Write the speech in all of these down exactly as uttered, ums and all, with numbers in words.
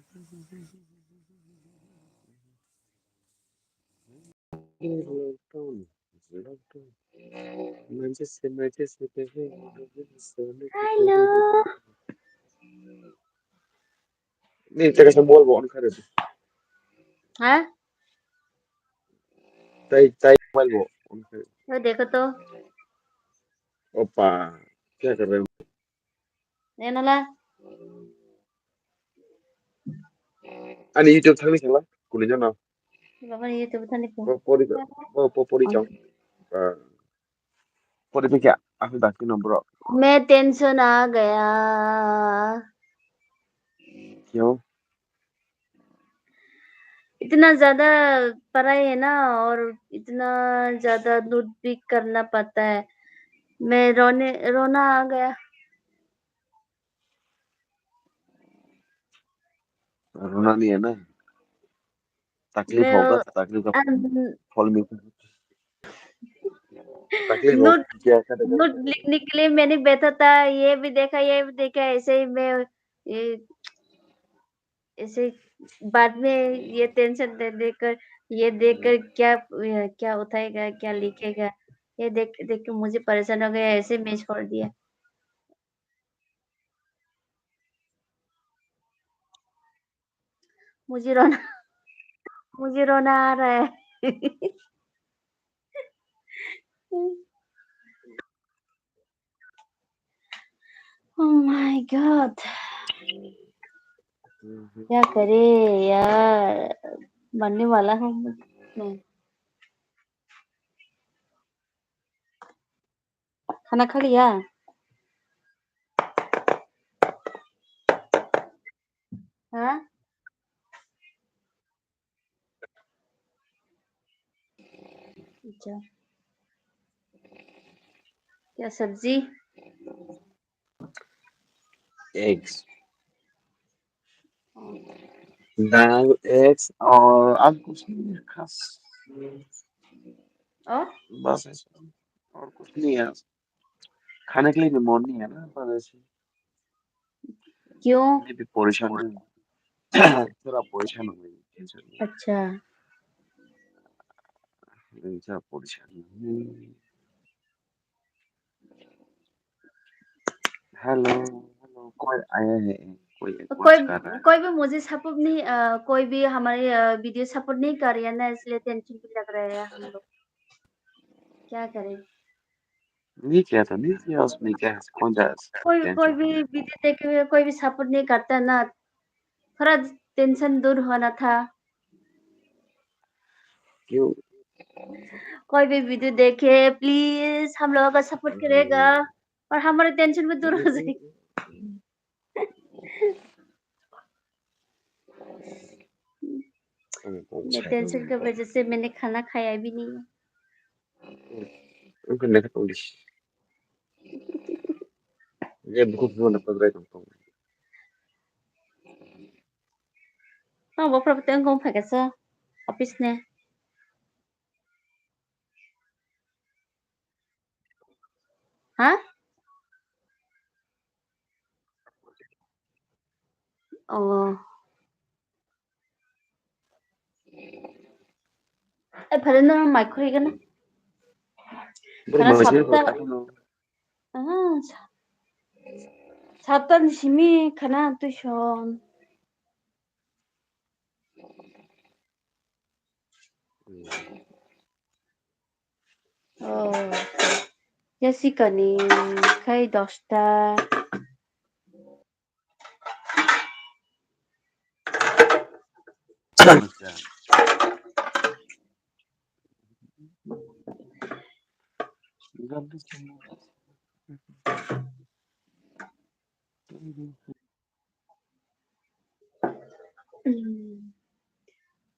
Hello. Ni teka sa mobile bo on kare. Ha? Tai, tai mobile bo on kare. Yo, dekho to. Opa, kya kar rahe ho? Nena la. Ani YouTube thangni khala, kuli jana. Baba ni YouTube thangni khala. Po-, pori, po-, po-, pori chong. Ah. Pori pe kya? Asu dakti no bro. मैं टेंशन आ गया। क्यों? इतना ज्यादा पढ़ाई है ना, और इतना ज्यादा नोट भी करना पड़ता है। मैं रोने, रोना आ गया। रोना नहीं है ना, तकलीफ होगा, तकलीफ का फल मिलता है। तकलीफ हो, नोट, क्या करेगा? नोट लिखने के लिए मैंने बैठा था, ये भी देखा, ये भी देखा, ऐसे ही मैं, ये, ऐसे बाद में ये टेंशन दे देकर, ये देखकर क्या, क्या उठाएगा, क्या लिखेगा, ये देख देख के मुझे परेशान हो गया, ऐसे मैं छोड़ दिया। मुझे रोना, मुझे रोना आ रहा है। Oh my God, क्या करे यार, मरने वाला हूँ मैं। खाना खा लिया? हाँ? अच्छा। क्या सब्जी? एग्स। दाल, एग्स और, और कुछ नहीं है खास। और? बस ऐसा, और कुछ नहीं है। खाने के लिए भी मन नहीं है ना, बस ऐसे। क्यों? मैं भी परेशान हूँ। थोड़ा परेशान हूँ मैं, टेंशन में। अच्छा। मैं थोड़ा परेशान हूँ। हेलो, हेलो, कोई आया है, कोई कोई, कुछ कर रहा है। कोई भी मुझे सपोर्ट नहीं, अ, कोई भी हमारे, अ, वीडियो सपोर्ट नहीं कर रही है ना, इसलिए टेंशन भी लग रहा है हम लोग। क्या करें? नहीं किया था, नहीं किया, उसमें क्या है, कौन सा कोई, टेंशन कोई है? भी वीडियो देखे हुए कोई भी सपोर्ट नहीं करता है ना, थोड़ा टेंशन दूर होना था। क्यों? कोई भी वीडियो देखे, प्लीज हम लोगों का सपोर्ट करेगा। हम्म। और हमारे टेंशन भी दूर हो जाएगी। मैं टेंशन की वजह से मैंने खाना खाया भी नहीं है। Wngkha lekha tongdi. Je bukhuk phano na pagrai tong tong. Tamo bophra bwtwi wngkha wngkha khe sa office ni. Ha? Oh. Eh, phare no mai khuri gana. Bro, khana mai khuri sapta. Ah, sa-, sapta ni simi khana tuition. Oh, Jessica ni khai dosta.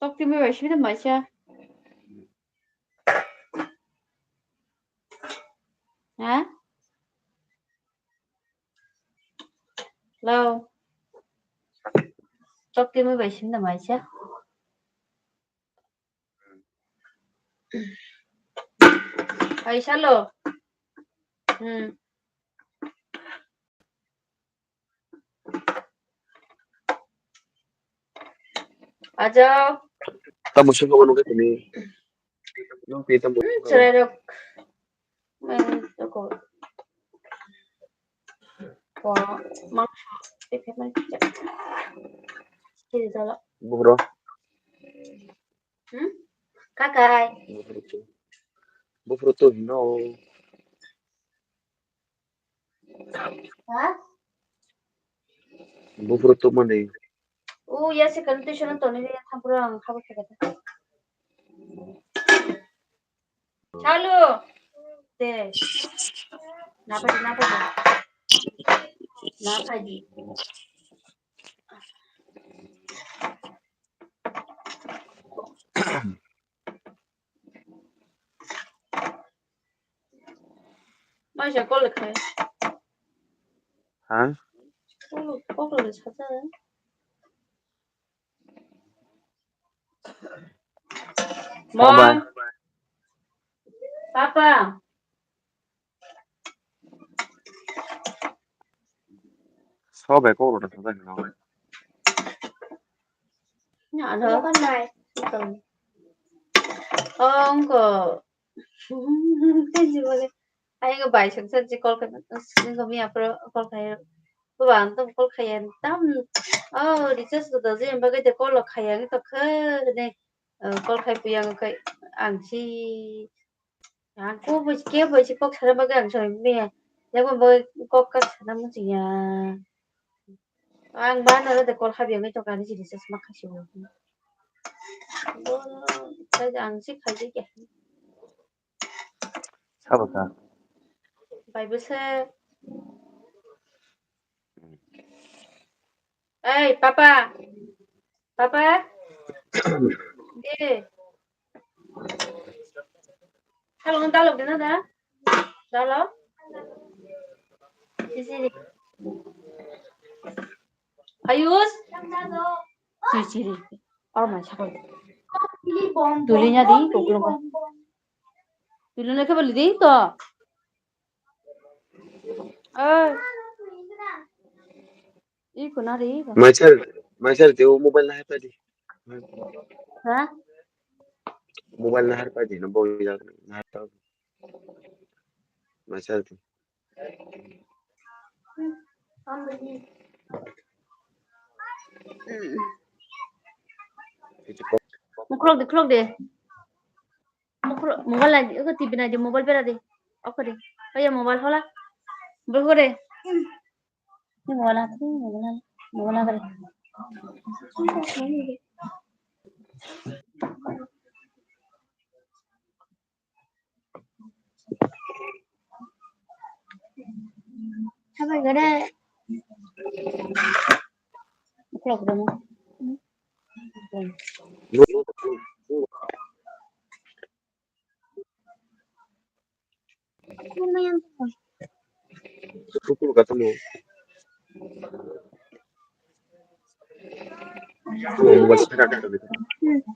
Tok timi bai sini maisa. Ha? Hello. Tok timi bai sini maisa. Ai, salo. Hmm. Ajo. Tamo sungkha mano khe tini. Nung twi tamo Hmm, sungkha. Chwrairok. Mai toko. Ko mangso. Tei phaimani kisa. Siri jalo. Buphuru. Hmm? Kakai. Buphuru to. Buphuru to hino. Ha? Buphuru tongmani. O ya se kan tuition toni ya thampro ang khabo theka ta. Chalo. Te. Napa di, napa di. Napa di. Maisa call khai. Ha? Call, call le sata. Baba. Mom. Papa. Sobe ko ro ta. Ano? Ongko. Tei jibole. Ai, bai sangsa je call khaina, ongko miya pro call khaina. Baba, ang tong call khaya tam. Oh, recharge ko doji, bagwi de call khaya ngi to khe ne. Call khai puyang khai ang si. Ang ko bo ke bo si kok sana bagwi ang soi miya. Yabo bo kok kak sana mujiya. Ang ba na de call khabi ang to kani si recharge ma khasi bo. Bo, khai ang si khai de ke. Sabo ka. Bai bo se. Ei, papa. Papa. De. Halo, dalok de na da? Dalok. Chichiri. Ayus. Chichiri. Oh my God. Tulinya di, kukulung. Tulinya ke beli di to. Eh. Iko na re, iko. Maisal, maisal te o mobile na hapa di. Ha? Mobile na hapa di, no bo ya na hapa. Maisal te. Mukhulok de, khulok de. Mukro-, mobile nai di, oko T V nai di, mobile bera di. Off kore. Oya mobile hola. Mobile kore. Ni mobile ati, mobile, mobile kore. Sabai kore. Mukro kore mo.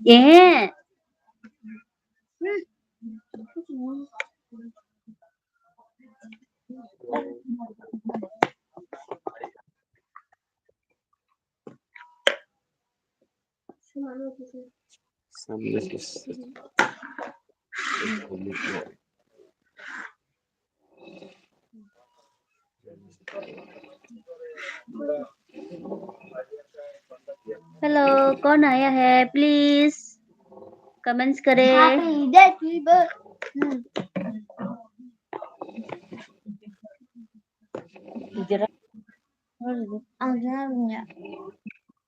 Eh. Hello, कौन आया है? Please comments करें। Ang sana punya.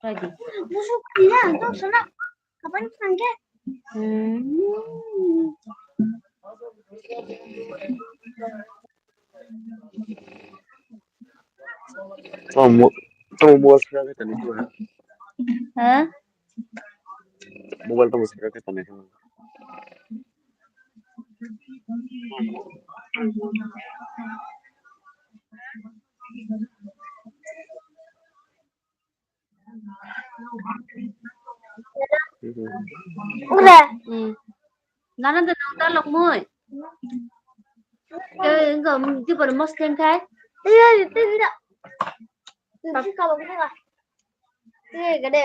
Lagi. Busuk dia, tuh sana. Kapan tangke? Hmm. Tamo, tamo mobile saka ka tani ko ha? Ha? Mobile tamo saka ka tani ko. Ura. Hmm. Nana da nang dalok mui. Eh, enggak, di pada mos tengkai. Iya, itu tidak. Tapi kalau kita Hey, gede.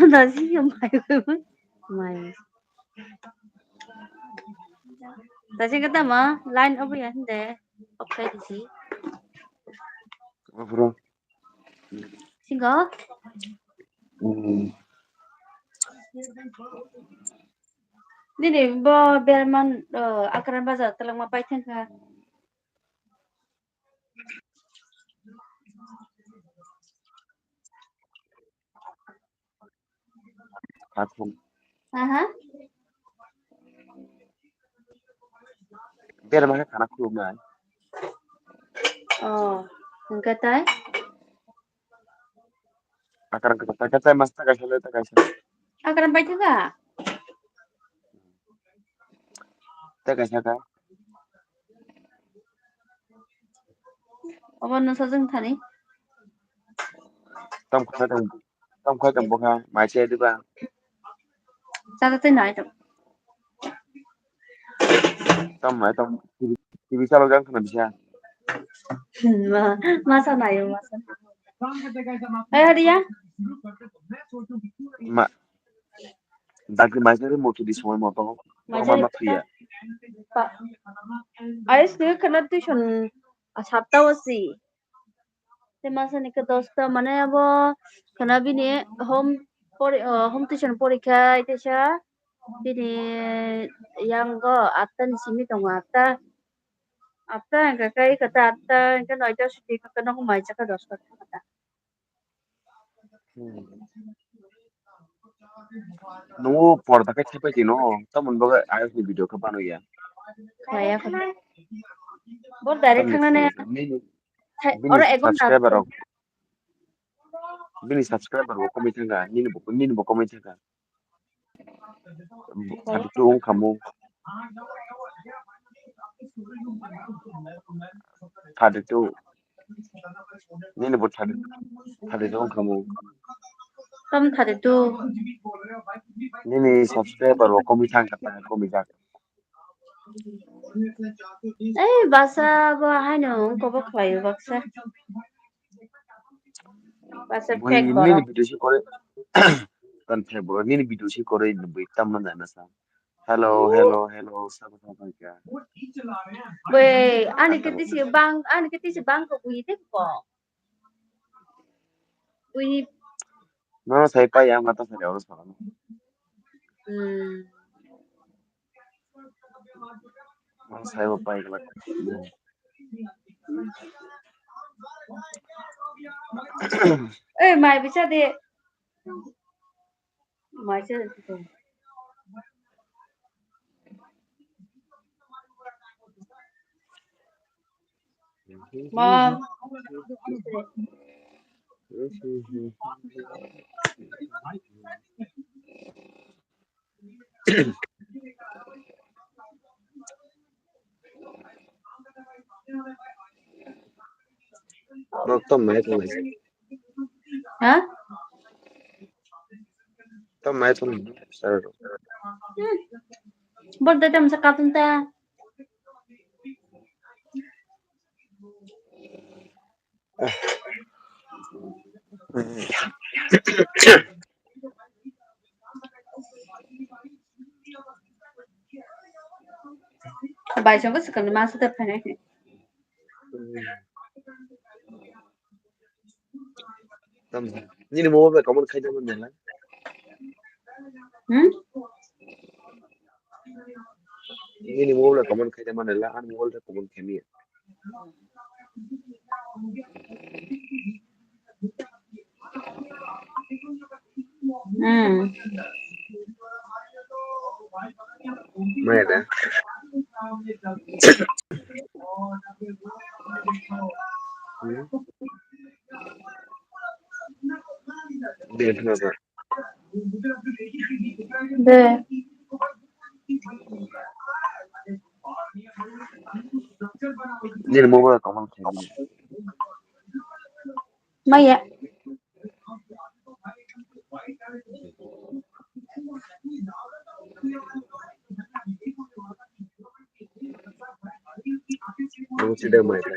Dasi yang mai mai. Dasi kata ma line apa ya hende? Oke di si. Apa bro? Singo? Hmm. Nini bo berman, eh, Akran bazar talangma paithangkha. Aha. Berma khe khana khulumnai. Oh, hwnkhe tai? Akran khe tai, tai mas ta kaisa le ta kaisa. Akran bai thaka? Ta kaisa ka. Obo no sajwng thani. Tam kha tam, tam kha tam bokha, mai se diba. Chata tei nai tam. Tam mai tam, T V, T V chalo jang khana bisa. Ma, masa nayo, masa. Eh, Riya? Ma, dakti mai se mutu di somoi moto. Mai se ma priya. Pa, ayus ke khana tuition, ah, sapta wasi. Tei masa ni khe dosta, mane abo khana bini home pori-, o, home tuition porikha, teisa bini yango atta ni simi tongo, atta, atta hwnkha khe kata atta hwnkhe noita suti khe nogo mai chakha dosta khe kata. Hmm. Nungo porda khe thepai tino, tamoni bagwi ayuk ni video khe bano ya. Kaya khe. Bor direct tamni thangnani. Nini, hai, bini oro ek ghonta subscriber rok, bini subscriber bo komai thangkha, nini bo, nini bo komai thangkha. Thirty two wngkha mo. Thirty two. Nini bo thirty, thirty two wngkha mo. Tam thirty two. Nini subscriber bo komai thangkha ta, komai jak. Ei, basa bo haino wngkha bo khlai o baksa. Basa bui fake nini borok. Video si kore, tan fake borok, nini video si kore bui tamna jana sa. Hello, hello, hello, sabo sabo ka. Bui, ani kiti si bang, ani kiti si bang ko bui te ko. Bui. No, sai pa yang kata sai orang sana. Hmm. Ang saibo pai glak. Eh, mai bisa de. Mai se. Mom. Nok tom mai tong lai. Ha? Tom mai tong lai, sir. Hmm. Birthday tam sa katun ta. Bai chongo swkangni masa da phainai. Tam, nini mobile bai comment khaida man nela. Hmm? Nini mobile bai comment khaida man nela, ani mobile bai comment khaini. Hmm. Maya da. Hmm. De, khna da. De. Nini mobile comment khaini. Maya. Nung sida mai ta.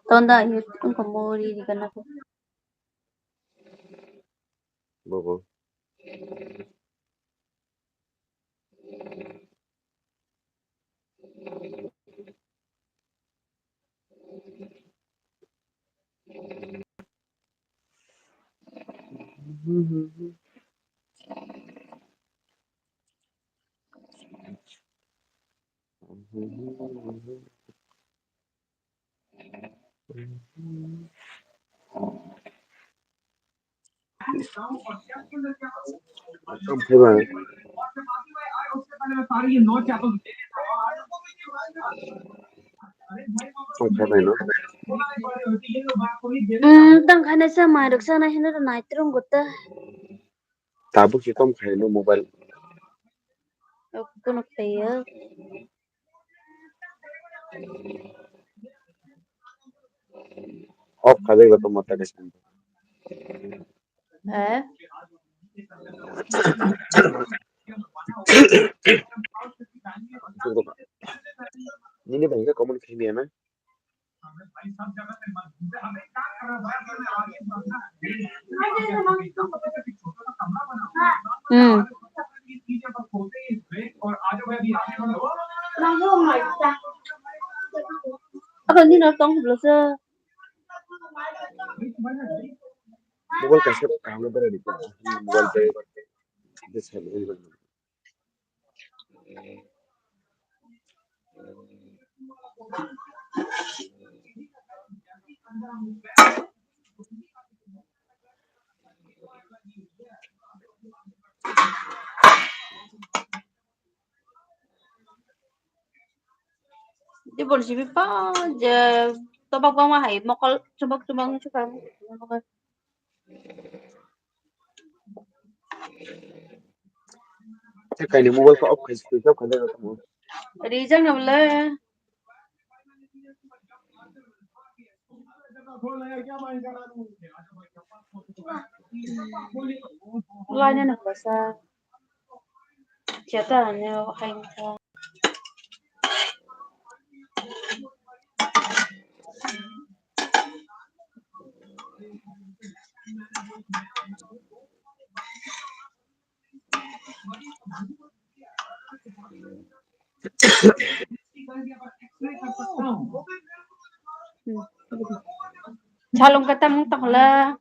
Tonda ayo tungko mori di kana ko. Bobo. Hmm, tang khana sa mai rok sa na hino nai trong gota. Tabuk si kom khai no mobile. Kono khaiya. Off kha jai to mata ke. Eh? Nini bhai ka comment khai niya na? Hmm. Ako ni no tong blo se. Mobile kaisa kaham no berai di. Mobile bai. Di bolsi bi pa je tobak bangma hai mokol chubak chubak chubak. Te kaini mobile ko off khai, switch off khai da tamo. Rijak na bole. Line na basa. Chata ne hai. Salong kata mung takla.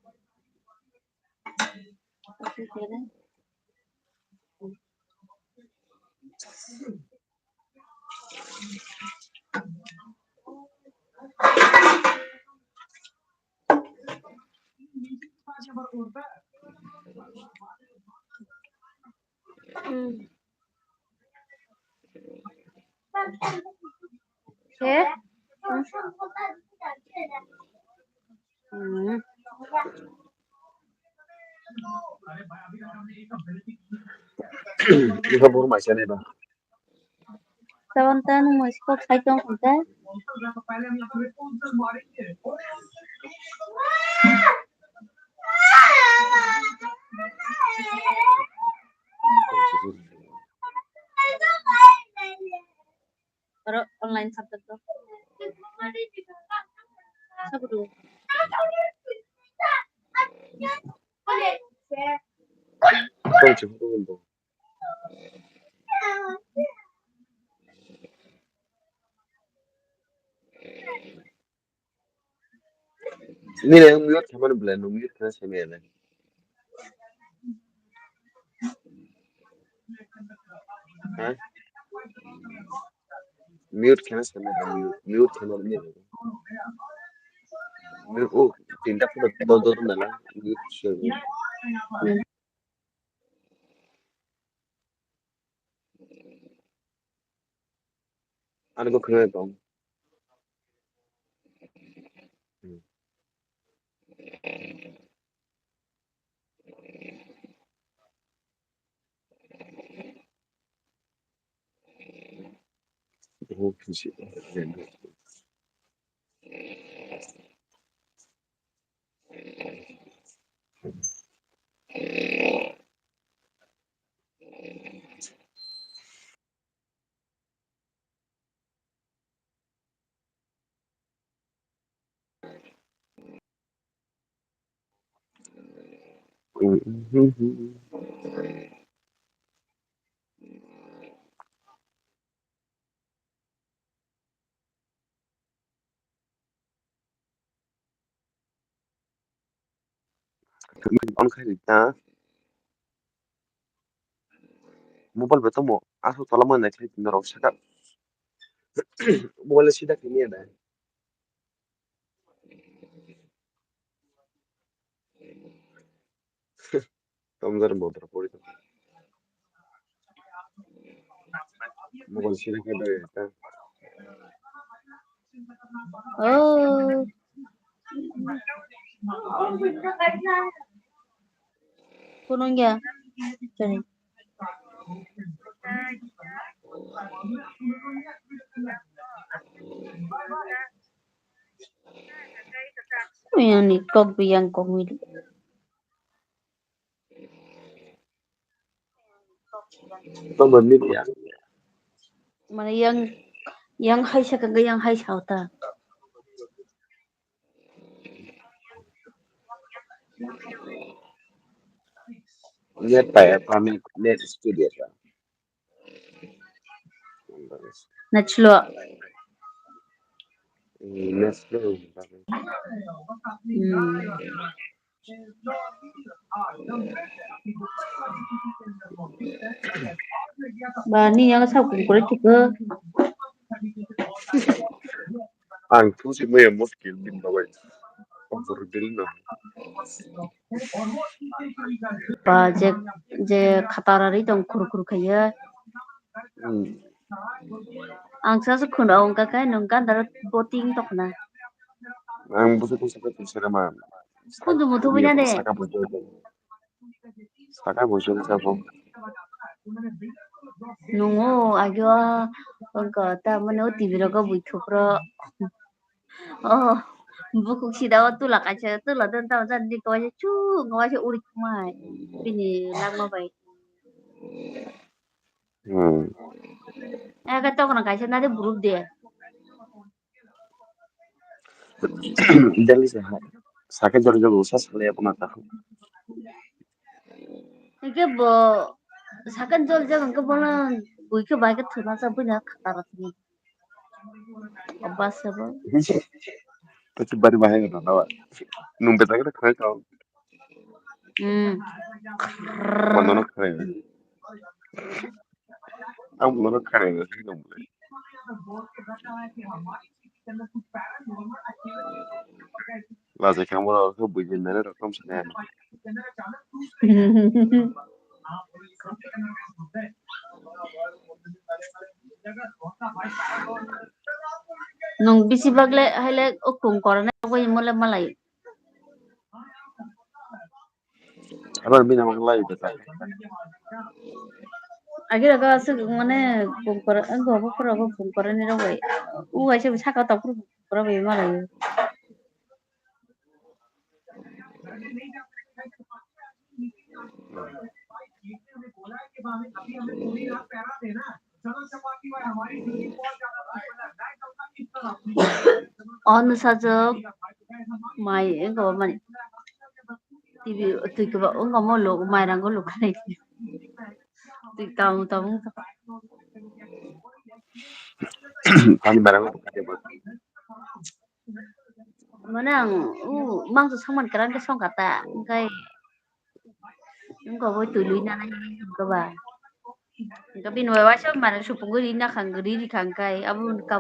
Hmm. Oke. Hmm. Iha bor mai sani ba. Tabon ta nung moi skok sai tong kha. Oro online subject to. Sabudu. Tong chibuk tong. Nini ang mute khaimani belai, nung mute khaina simi ele. Ha? Mute khaina simi ele, mute, mute khaimani mute. Mute, oh, tinta pura dol dol nala, mute simi. Ani bo khwnai tong. On khai rita. Mobile bai tongmo, aswk tola manya khlai norok saka. Mobile sida kini ada. Tomjar bodor pori. Mobile sida kini ada. Oh. Kunung ya. Sorry. Yang ni kok bi yang kok mili. Tongba media. Mane yang, yang hai sa kang yang hai sa ta. Net pa ya, pa mi net studio ta. Net slow. Hmm, net slow. Hmm. Ba, ni yang sa kung kore tuka. Ang tu si maya muskil bin babai. Ang buru dil no. Ba, je, je khatara ri tong khur khur khaiya. Hmm. Ang sa su khun ong ka kai nung kan dar boting tok na. Ang busu tu saka tu saka ma. Khun tu mutu bina de. Saka busu. Saka busu saka. Nungo agyo ongko ta mane o T V rogo bui thupro. Oh, bukuk sida o tula kaisa tula den ta jan di ko chu ngo se uri mai. Bini langma bai. Hmm. Ega tokona kaisa nade buruk de. Delhi se hai. Sake jor jor usa sale apna ta. Ike bo sake jor jor ke bola bui ke bai ke thuna sa bui na khata ra thuni. Obas se bo. Pati bari bahai na na. Nung beta ke khai ka. Hmm. Bono no khai. Ang bono khai na. Laje kang bono ke bui jin nare rokom sene. Nung bisi bagle haile o kung korane rogwi mole malai. Abar bini mok lai beta. Agi raga asuk mane kung kora, ang go bo kora bo kung korani rogwi. U aise saka tapur kung kora bai malai. Ono sajwk mai wngkha mani T V twi kwbangma wngkha mo lok mairang o lok khlai twi tamo tamo wngkha. Mane ang u mangsa songman kwran khe songkha ta, hwnkhe wngkha bo twi lui nana hwnkhe ba. Hwnkhe bini bai waisa manwi supungwi ri nakha, ri rikha hwnkhe abo wngkha.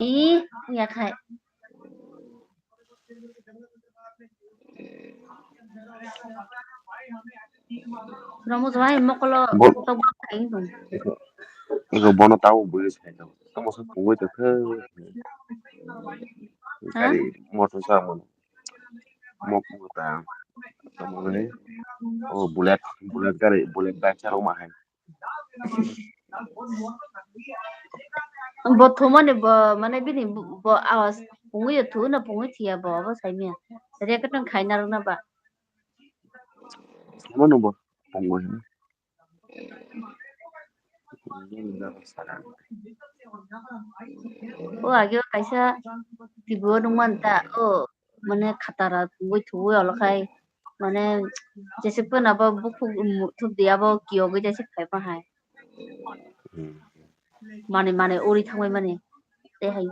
Ih, wngya khai. Ramo jawai mokolo Bo- tok bok khai wng tong. Ego bono tabo bui sai tong. Tamo sa pungwi tong khe. Ha? Gari motor sa mano. Mok mota. Tamo ni. Oh, bullet, bullet gari, bullet bike sa roma hai. Bo thumani bo, mane bini bo, bo awas pungwi thuna pungwi thiya bo, abo saimya. Rek tong khaina rwna ba. Thumano bo pungwi. O age o kaisa T V o nukman ta, o. mane khatara tubui tubui olo khai mane jese phano bo bukhuk thupdi abo kiyogwi jese phaipa hai. Hmm. Mane mane uri thangbai mane tei hai.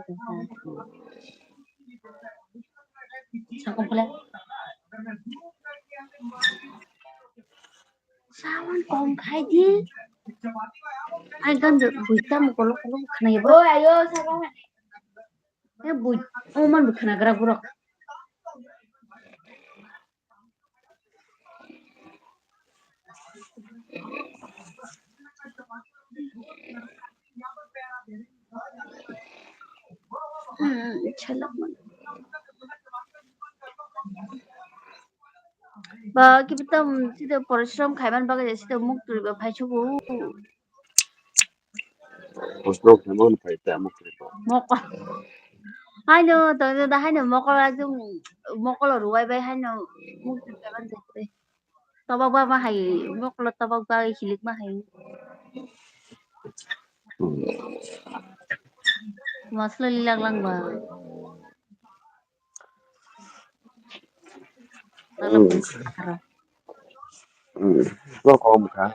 Sakong khle. Sawan kom khai di. Ai gan de buita mo kolo kolo khna ye bro. Ayo sawan. Eh bui o man bu khna gra guro. Hmm, chalak man. Ba kibitam sida porishrom khaiman bagwi sida muk twi ba phai sugo. Porishrom khaiman phai ta muk twi ba. Moko. Haino to da haino mokol ajung mokol ruwai bai haino muk twi khaiman jai. Tobok ba ma hai mokol tobok ba hilik ma hai. Masla lilak lang ba. Ko kom kha.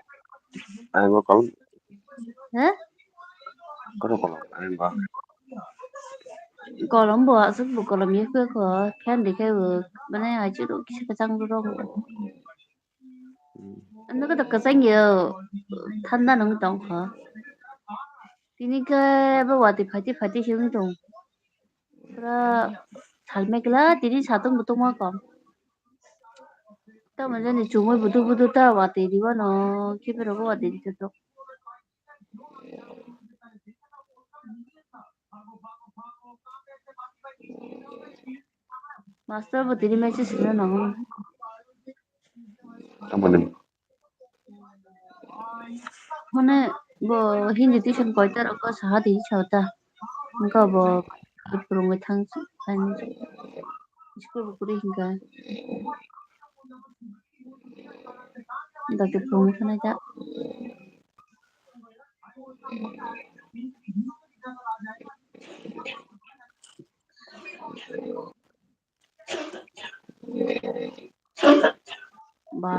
Ang ko kom. He? Ko kom ang ko. Kolom bo asuk bo kolom ye ko ko fan de ke bo mane achu ro kisa kachang ro. Ano ko to kachang yo thanda nang tong kha. Tini ke bo wati phati phati sing tong. Pura salmekla tini satung butung ma kom. Tamo jani chumui budu budu ta wati diwa no kibe rogo wati di to. Master bo tini message sina nango. Tamoni. Mane bo Hindi tuition koita rok ko saha di chota. Engka bo phurungwi thang thang school bo kwrwi hingka. Dati phurungwi thanai ta. Ba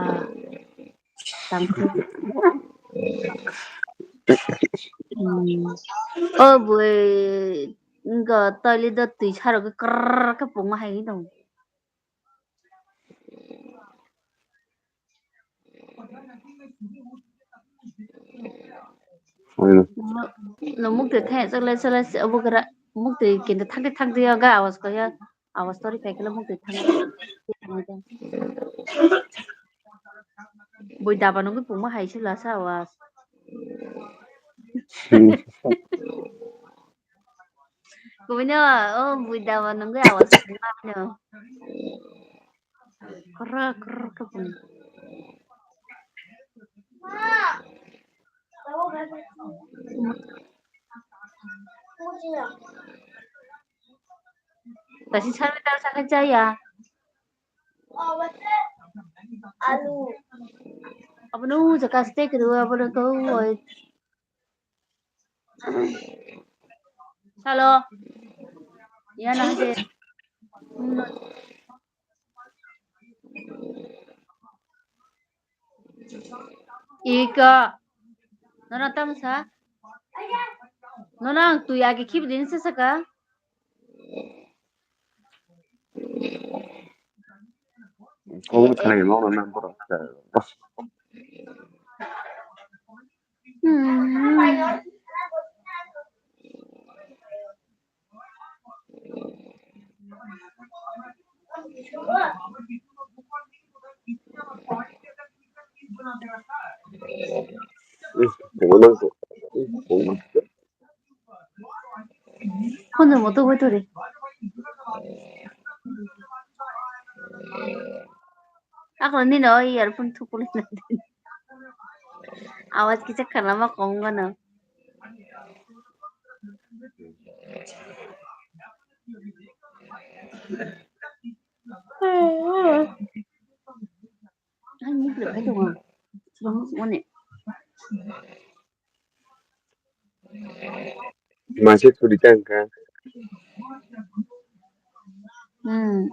tangkhu. Hmm. O bui, engko toilet o twi sarok krrrr khe pungma hai tong. Oino. No mukti thai chalai chalai se obo gra mukti kintu thangti thangti ya ga awas ko ya awas tori pekla mukti thang. Bui daba nungwi pungma hai se lasa awas. Hmm. Kubui no, o bui daba nungwi awas khwlai mano. Kra kra kra bui. Tasi sari tar sakha jaya. Alu. Abono jaka ste kru abono ko oi. Salo. Yana hade. Ika. Nona tamsa. Nona ang tui agi kip din sasaka. Kau thanai mau nang borok. Hmm. Kono moto boi tore. Ako nini o earphone thukuli na. Awas kisa khanama kong gana. Ang muk le bai tongo. Sibang muk mane. Mase churi ta wngkha. Hmm.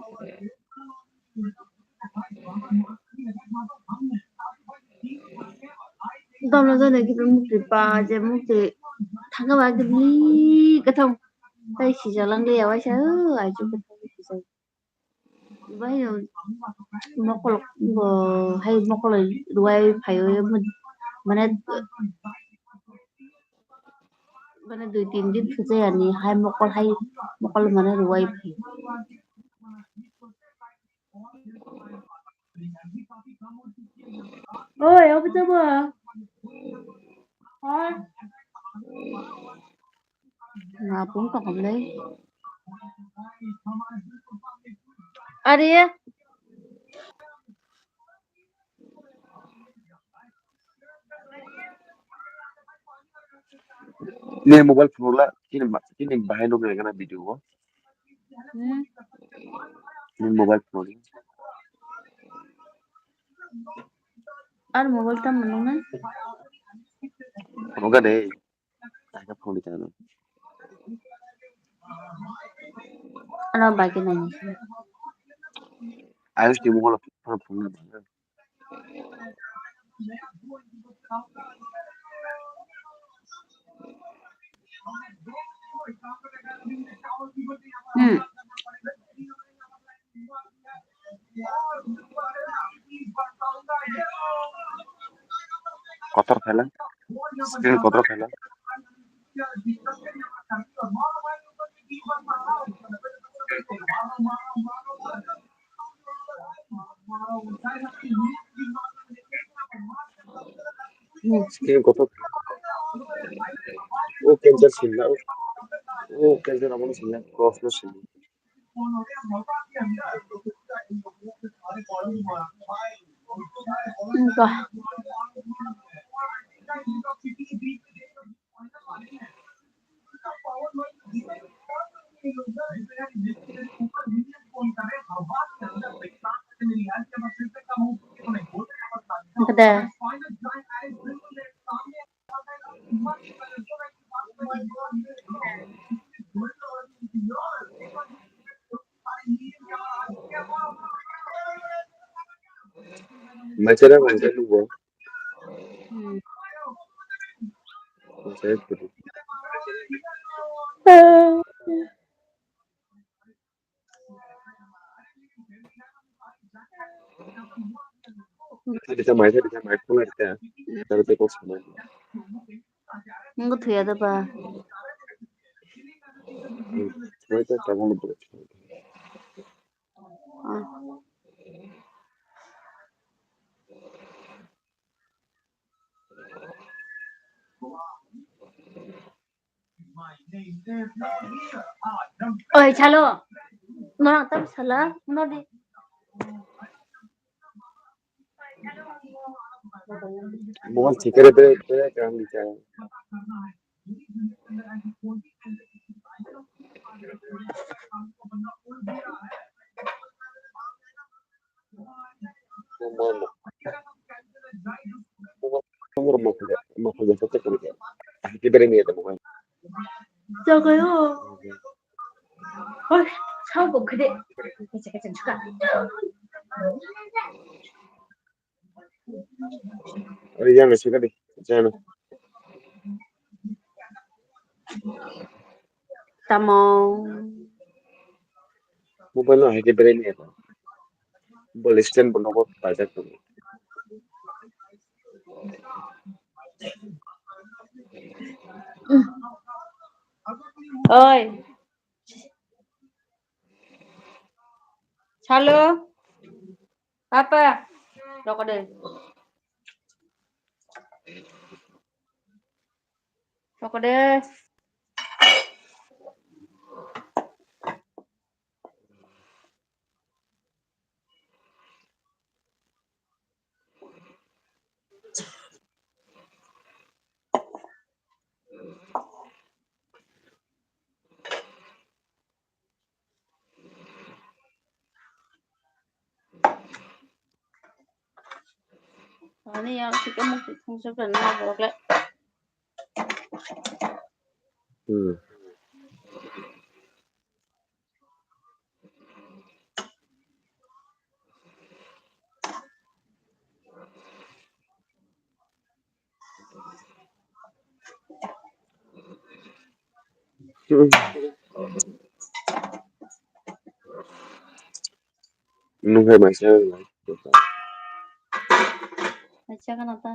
Dono dono kiba mukti pa je mukti thangka ba kibli katham tai sijak lang liya waisa o achu katham sijak. Bahai mokol bo hai mokol ruwai phaio mane mane dui tin din thujai ani hai mokol hai mokol mane ruwai phaio. Oi, obo tamo. Ha? Nga pung tong khamlai. Are. Nini mobile phone la chini ma-, chini bahai nukni gana video o. Hmm. Nini mobile phone. Ar mobile tam manung na? Phone ga de. Taka phone di tano. Ano bagi nani. Ayos di mobile phone phone. Hmm. Kotor khaila, screen kotor khaila. Screen kotor. O cancel sinna. O cancel abono sinna. Cross no sinna. Wah. Kada. Machara manja lugo. Hmm. Machara puri. Tadi sama aja, tadi sama aku lah kita. Dari teko sama. Nunggu tuh ya, apa? Hmm, coba itu kamu lebih. Ah. Oi, chalo. Norok tam sala, no di. Mobile sikare bere bere kam di chai. Chagayo. Oi, sao bo khede. Kacha kacha chuka. Ari yang sih tadi, jangan. Tamo. Mobile no hai ke bere ni. Mobile stand bo nogo pajak tu. Oi. Hello. Apa? Rokode. Rokode. Ani yang sih kamu sih fungsi kan mau boleh. Hmm. Nung hai maisa. Maisa kana ta.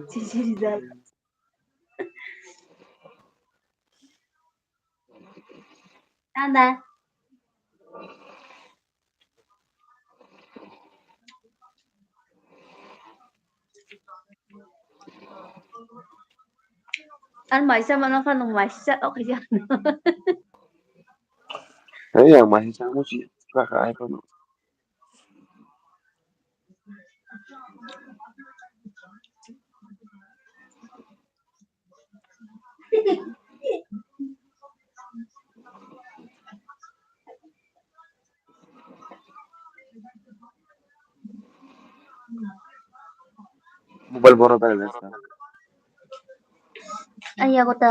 Chichi rijak. Tanda. Ang maisa mano phano maisa o kaya. Hey, ang maisa mo si kaka ai phano. Mobile borok bai resta. Aya kota.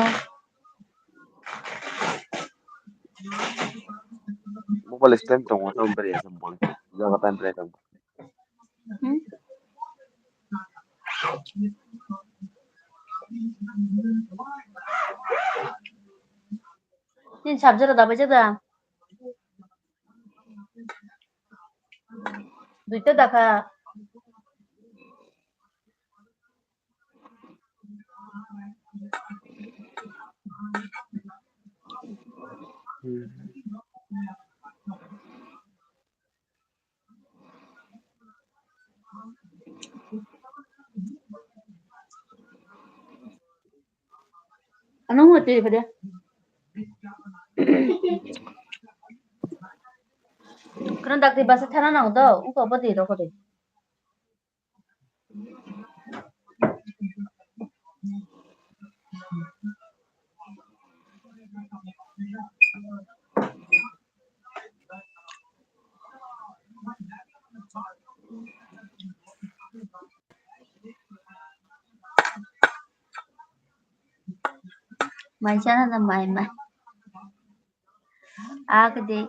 Mobile stand tongo, tamo bere ya mobile. Jaga time bere tongo. Hmm? Tin sabjero dabai jada. Duita dakha. Ano mo tiri pade. Kono dakti basa thana nang do, uko bodi rokode. Mai chana da mai mai. Ak de.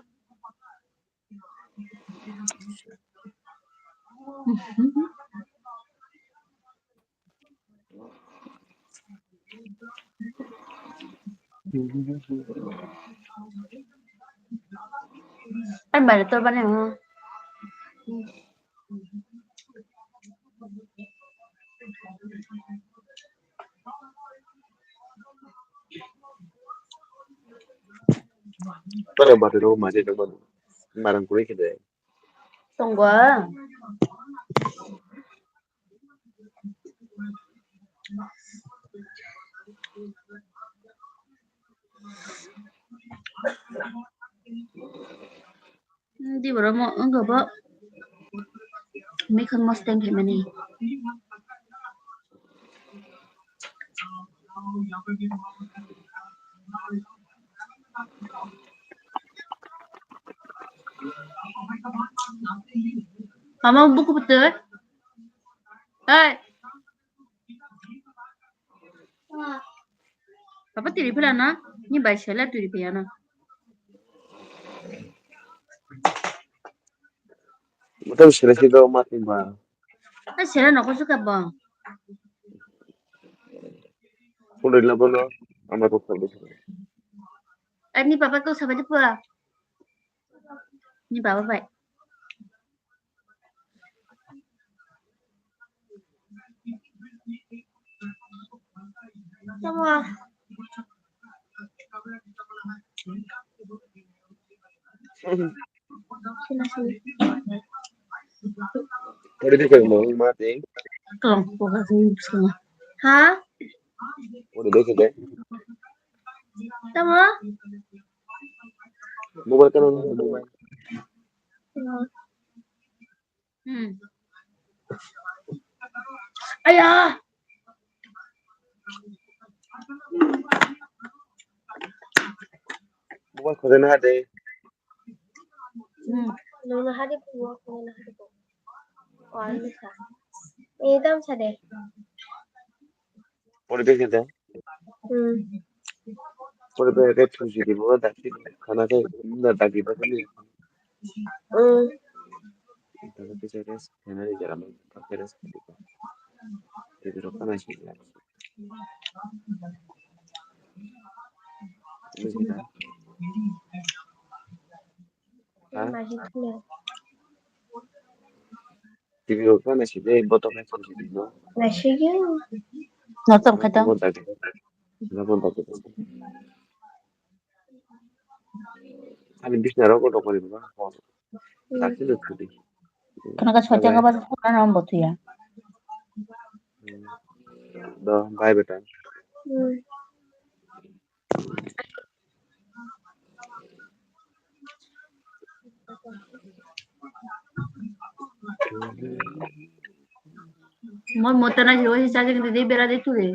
Ai, mai tor bani, hmm. Pare bati ro mari ro mari. Marang kuri kide. Tongwa. Di boro mo wngkha bo mikhang mosteng khaimani. Mama buku betul. Hai. Papa tiri pula na, ni bai sela tiri pula na. Bukan sila sih do mati ba. Ai sela no ko suka ba. Pura la bono, ama ko sabi. Ani papa ko sabi pula. Ni papa bai. Tamo. Kori de kori mo ma de. Tong ko ka sing sing. Ha? Kori de kori. Tamo. Mobile ka mobile. Hmm. Aya. Mobile khode na de. Hmm. Nung na hadi ko, nung na hadi ko. Ko ani sa. Ni tam sa de. Pore de kete. Hmm. Pore de ke thusi di bo da ki khana ke na da ki ba ni. Hmm. Da ke se res khana ni jara ma ka res. Ke ro kana shi. Buji na? Ha? Naisik le. T V rok phano naisik de, botok hai phano naisik de, no? Naisik ya. Notom khato. Notom khato. Ani bisna rok kotor kori ba. Dakti lo thudi. Kono ka soja ka ba kono no botuya. Do, bye beta. Mo motana hiroshi charging de bera de tu de.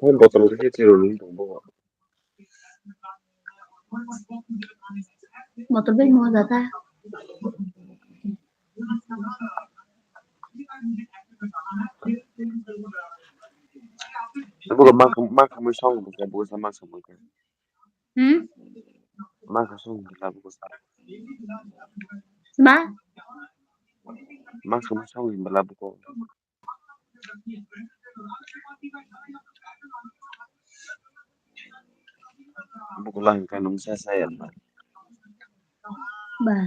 Phone bottle khe chironi tong bo. Motor bai mo jata. Bugo ma ma khamui song bugo bugo sa ma khamui ka. Hmm? Ma khamui song bugo sa. Ma? Ma khamui song bugo bugo. Bukulang kanung saya saya ba. Ba.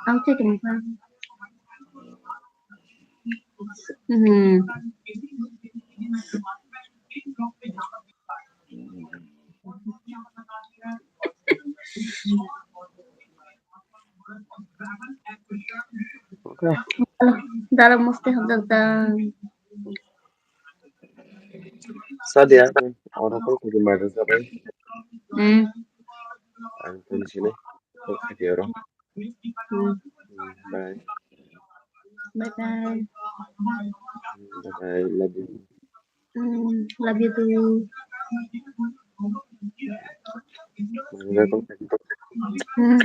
Ang cek ini kan. Hmm. Dara musti hamjak ta. Sadia, oro ko kiri mari sabai. Hmm. Ang tun sini. Ko kiri oro. Hmm. Bye. Bye bye. Bye bye. Love you. Hmm, love you too. Hmm.